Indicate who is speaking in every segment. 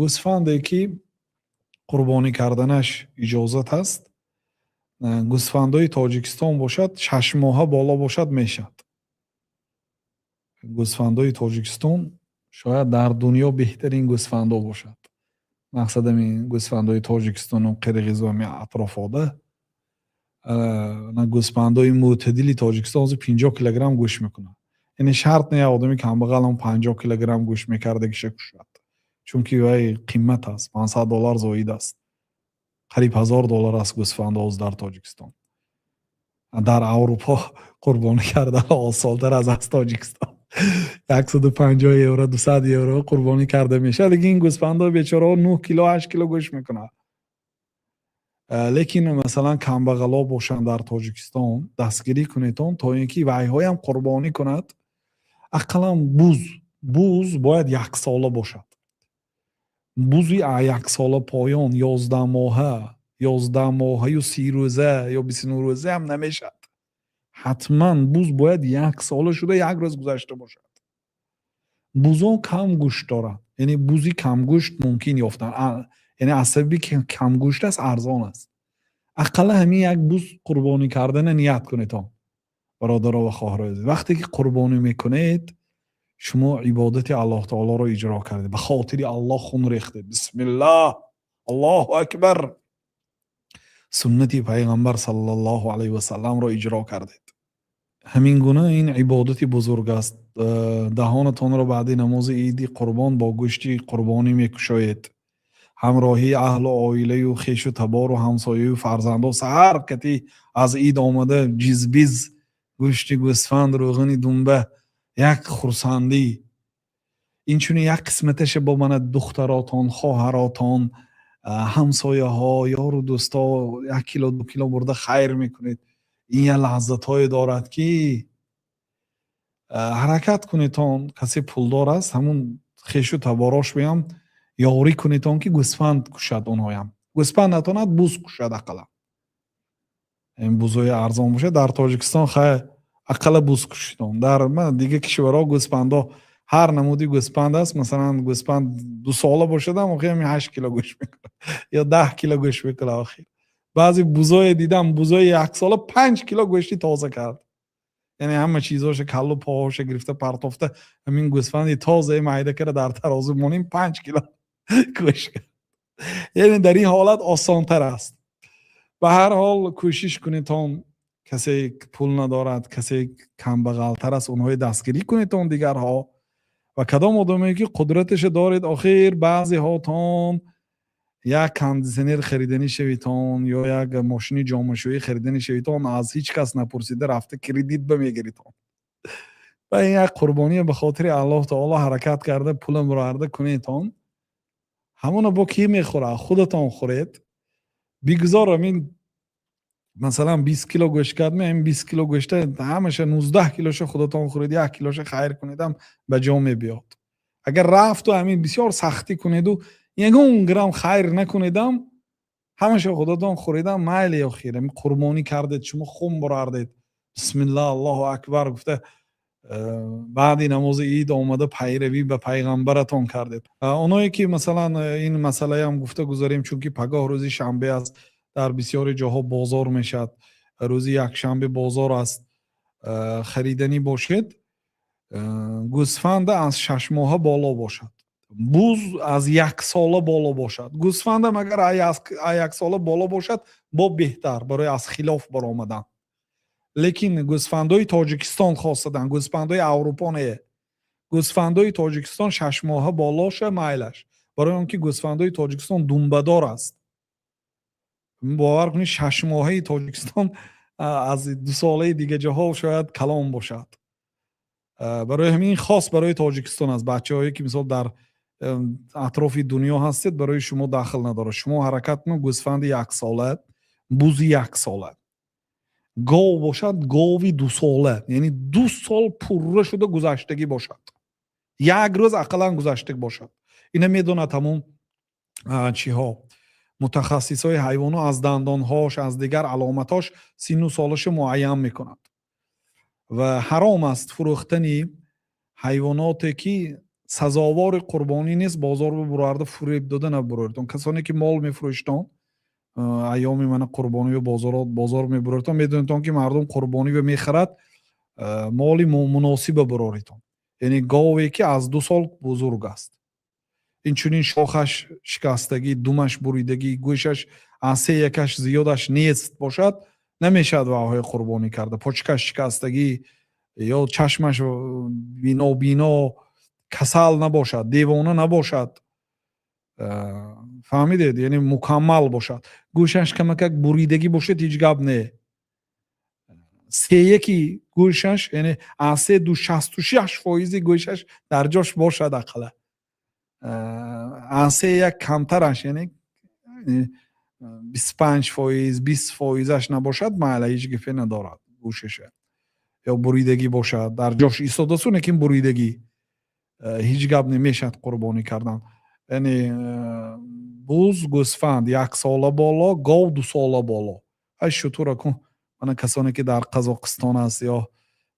Speaker 1: Гӯсфанде, ки қурбонӣ карданаш иҷозат аст, гӯсфандои Тоҷикистон бошад, 6 моҳа боло бошад, мешавад. Гӯсфандои Тоҷикистон шояд дар дунё беҳтарин гӯсфандо бошад. Мақсад, ҳамин гӯсфандои Тоҷикистону Қирғизу ҳамин атрофода. Гӯсфандои мӯътадили Тоҷикистон ҳозир 50 килограмм гӯшт мекунад. Яъне шарт не, одами камбағалам 50 килограмм гӯшт мекардагиша кушад, чунки вай қимат аст, 500 доллар зоид аст, қариб 1000 доллар аст гӯсфандо ҳозир дар Тоҷикистон. Дар Аврупо қурбонӣ кардан осонтар аз Тоҷикистон, 150 евро, 200 евро қурбонӣ карда мешавад. Лекин ин гӯсфандо бечораҳо 9 кило, 8 кило гӯшт мекунад. Лекин масалан, камбағало бошанд дар Тоҷикистон, дастгирӣ кунедон, то ин ки вайҳоям қурбонӣ кунад. Ақаллан буз бояд яксола бошад. Бузи яксола поён, 11 моҳа, 11 моҳаю 30 рӯза ё 29 рӯза ҳам намешавад. Ҳатман буз бояд яксола шуда, як рӯз гузашта бошад. Бузон кам гӯшт доранд, яъне бузи камгӯшт мумкин ёфтан, яъне аз сабаби камгӯшт аст, арзон аст. Ақалла ҳамин як буз қурбонӣ кардана ният кунедон, бародаро ва хоҳарои азиз. Вақте ки қурбонӣ мекунед, шумо ибодати Аллоҳ таолоро иҷро кардед, ба хотири Аллоҳ хун рехтед, бисмиллаҳ, Аллоҳу акбар, суннати Пайғамбар саллаллоҳу алайҳи васалламро иҷро кардед. Ҳамин гуна ин ибодати бузург аст. Даҳонатонро баъди намози иди қурбон бо гӯшти қурбонӣ мекушоед, ҳамроҳии аҳлу оилаю хешу табору ҳамсояю фарзандо. Саҳар кати аз ид омада, ҷизбиз, гӯшти гӯсфанд, рӯғани думба, як хурсандӣ. Инчунин як қисматаша бо мана духтаротон, хоҳаротон, ҳамсояҳо, ёру дӯсто 1 кило, 2 кило бурда хайр мекунед. Ин як лаззатҳое дорад, ки ҳаракат кунедон. Касе пулдор аст, ҳамун хешу таборош биям ёрӣ кунедон, ки гӯсфанд кушад. Онҳоям гӯсфанд натонад, буз кушад ақалла. Ин бузои арзон бошад дар Тоҷикистон, хай, ақалла буз кушидон. Дар дигар кишварҳо гӯсфандо ҳар намуди гӯсфанд аст. Масалан, гӯсфанд 2 сола бошадам, охир ҳамин 8 кило гӯшт мекунад ё 10 кило гӯшт мекунад. Охир баъзе бузое дидам, бузои яксола 5 кило гӯшти тоза кард. Яъне ҳама чизоша, каллу поҳоша гирифта партофта, ҳамин гӯсфанди тозаи майда кара дар тарозу моним, 5 кило гӯшт кард. Яъне дар ин ҳолат осонтар аст. Ба ҳар ҳол, кӯшиш кунедон. Касе пул надорад, касе камбағалтар аст, онҳои дастгирӣ кунедон дигарҳо ва кадом одамое ки қудраташа доред. Охир баъзеҳотон як кондитсионер хариданӣ шавитон ё як мошини ҷомашӯӣ хариданӣ шавитон, аз ҳеҷ кас напурсида рафта кредит ба мегиритон. Ва ин як қурбония ба хотири Аллоҳ таоло ҳаракат карда, пула муроварда кунедон. Ҳамона бо кӣ мехӯрад? Худатон хӯред. Бигзор ҳамин, масалан, 20 кило гӯшт кардме, ҳамин 20 кило гӯшта ҳамаша, 19 килоша худатон хӯред, 1 килоша хайр кунедам, ба ҷо мебиёд. Агар рафту ҳамин бисёр сахтӣ кунеду ягон грамм хайр накунедам, ҳамаша худатон хӯредам, майли. Охир ҳамин қурбонӣ кардед, шумо хун бурардед, бисмиллаҳ, Аллоҳу акбар гуфта, баъди намози ид омада, пайравӣ ба пайғамбаратон кардед. Оное ки масалан, ин масъалаам гуфта гузарем, чунки пагоҳ рӯзи шанбе аст, дар бисёри ҷоҳо бозор мешавад, рӯзи якшанбе бозор аст. Хариданӣ бошед, гӯсфанда аз 6 моҳа боло бошад, буз аз яксола боло бошад. Гӯсфандам агар яксола боло бошад, бо беҳтар, барои аз хилоф баромадан. Лекин гӯсфандои Тоҷикистон, хосатан гӯсфандои Аврупо не, гӯсфандои Тоҷикистон 6 моҳа болоша майлаш, барои он ки гӯсфандои Тоҷикистон думбадор аст. Бовар кунед, 6 моҳаи Тоҷикистон аз 2 солаи дига ҷоҳо шояд калон бошад. Барои ҳамин хос барои Тоҷикистон аст. Бачаҳое ки мисол дар атрофи дунё ҳастед, барои шумо дахл надорад. Шумо ҳаракат кунед: гӯсфанди яксола, бузи яксола, гов бошад, гови 2 сола, яъне 2 сол пурра шуда гузаштагӣ бошад, як рӯз ақаллан гузаштагӣ бошад. Ина медонад ҳамун чиҳо, мутахассисҳои ҳайвоно, аз дандонҳош, аз дигар аломатҳош синну солаша муайян мекунад. Ва ҳаром аст фурӯхтани ҳайвоноте, ки Сазовори қурбонӣ нест, бозор бибурарда фуреб дода набуроритон. Касоне ки мол мефурӯштон, айёми мана қурбонию бозор мебуроритон, медонитон, ки мардум қурбонию мехарад, моли муносиба буроритон, яъне гове ки аз 2 сол бузург аст. Инчунин шохаш шикастагӣ, думаш буридагӣ, гӯшаш аз се якаш зиёдаш нест бошад, намешавад ваҳои қурбонӣ карда. Почкаш шикастагӣ ё чашмаш бинобино, касал набошад, девона набошад, фаҳмидед? Яъне мукаммал бошад. Гӯшаш камакак буридагӣ бошад, ҳеҷ гап не. Сеяки гӯшаш, яъне аз се ду 66 фоизи гӯшаш дар ҷош бошад, ақала аз се як камтараш, яъне 25 фоиз, 20 фоизаш набошад, майла, ҳеҷ гапе надорад. Гӯшаша ё буридагӣ бошад, дар ҷош истодасу, лекин буридагӣ, ҳеҷ гап намешавад қурбонӣ кардан. Яъне буз, гӯсфанд яксола боло, гов 2 сола боло. Ай шутура кун, мана касоне ки дар Қазоқистон аст ё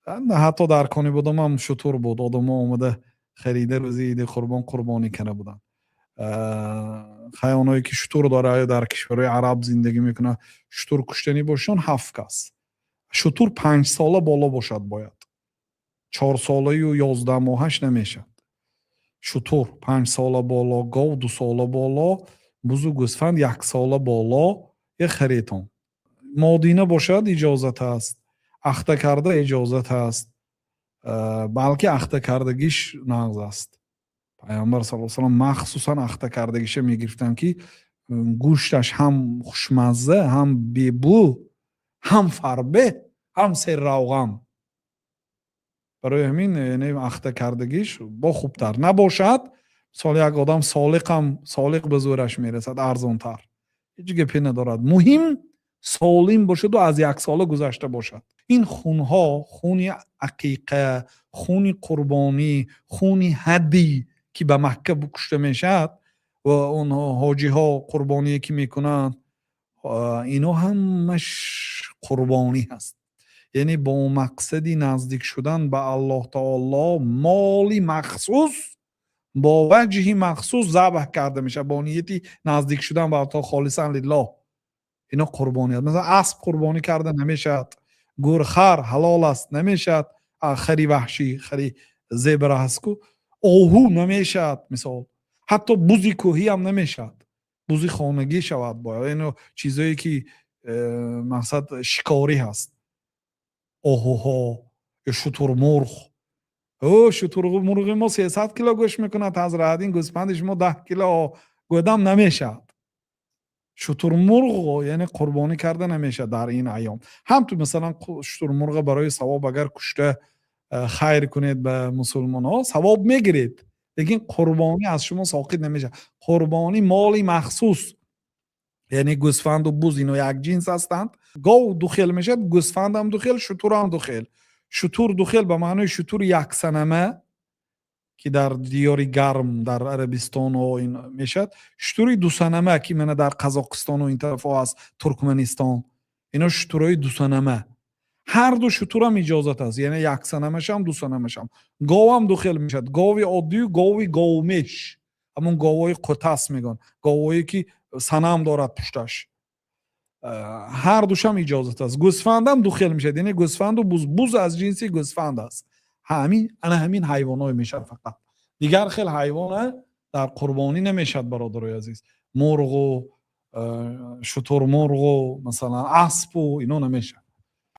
Speaker 1: ҳатто дар Конибодом ҳам шутур буд, одамо омада харида, рӯзи иди қурбон қурбонӣ карда буданд. Хай, оное ки шутур дора ё дар кишварҳои араб зиндагӣ мекунад, шутур куштанӣ бошон, ҳафт кас. Шутур 5 сола боло бошад бояд, 4 солаю 11 моҳаш намешавад. Шутур 5 сола боло, гов 2 сола боло, бузу гӯсфанд яксола боло е харитон. Модина бошад, иҷозат аст, ахта карда иҷозат аст, балки ахта кардагиш нағз аст. Пайғамбар саллаллоҳу алайҳи васаллам махсусан ахта кардагиша мегирифтанд, ки гӯшташ ҳам хушмазза, ҳам бебӯ, ҳам фарбе, ҳам серравған. Барои ҳамин, яъне ахта кардагиш бо хубтар. Набошад, мисол, як одам солиқам, солиқ ба зӯраш мерасад, арзонтар, ҳеҷ гапе надорад. Муҳим солим бошаду аз яксола гузашта бошад. Ин хунҳо, хуни ақиқа, хуни қурбонӣ, хуни ҳадӣ, ки ба Макка кушта мешавад ва он ҳоҷиҳо қурбоние ки мекунанд, ино ҳамаш қурбонӣ ҳаст, яъне бо мақсади наздик шудан ба Аллоҳ таоло моли махсус бо ваҷҳи махсус забҳ карда мешавад, бо нияти наздик шудан ба Аллоҳ, холисан лиллоҳ. Ино қурбонӣ аст. Масалан, асп қурбонӣ карда намешавад, гурхар ҳалол аст, намешавад, хари ваҳшӣ, хари зебра ҳаст ку, оҳу намешавад, мисол, ҳатто бузи кӯҳиам намешавад, бузи хонагӣ шавад бояд. Ино чизое ки мақсад шикорӣ ҳаст, оҳуҳо ё шутурмурғ. Ӯ шутурмурғи мо 300 кило гӯшт мекунад, ҳазрат, ин гӯспанди шумо 10 кило гӯдам, намешавад. Шутурмурғ, яъне қурбонӣ карда намешавад дар ин айём. Ҳам ту, масалан, шутурмурға барои савоб агар кушта хайр кунед ба мусулмонҳо, савоб мегиред, лекин қурбонӣ аз шумо соқит намешавад. Қурбонӣ моли махсус, яъне гӯсфанду буз, ино як ҷинс ҳастанд. Гов ду хел мешавад, гӯсфандам ду хел, шутурам ду хел. Шутур ду хел ба маънои шутури яксанама, ки дар диёри гарм, дар Арабистону ин мешавад, шутури дусанама, ки мана дар Қазоқистону ин тарафҳо аст, Туркманистон, ино шутурҳои дусанама. Ҳар ду шутурам иҷозат аст, яъне яксанамашам, дусанамашам. Говам ду хел мешавад: гови оддию гови говмеш, ҳамон говҳои қутас мегӯянд, говҳое ки санам дорад пушташ. Ҳар душам иҷозат аст. Гӯсфандам ду хел мешавад, яъне гӯсфанду буз. Буз аз ҷинси гӯсфанд аст. Ҳамин, ана ҳамин ҳайвонҳое мешавад фақат, дигар хел ҳайвона дар қурбонӣ намешавад, бародарои азиз. Мурғу шутурмурғу, масалан, аспу ино намешавад.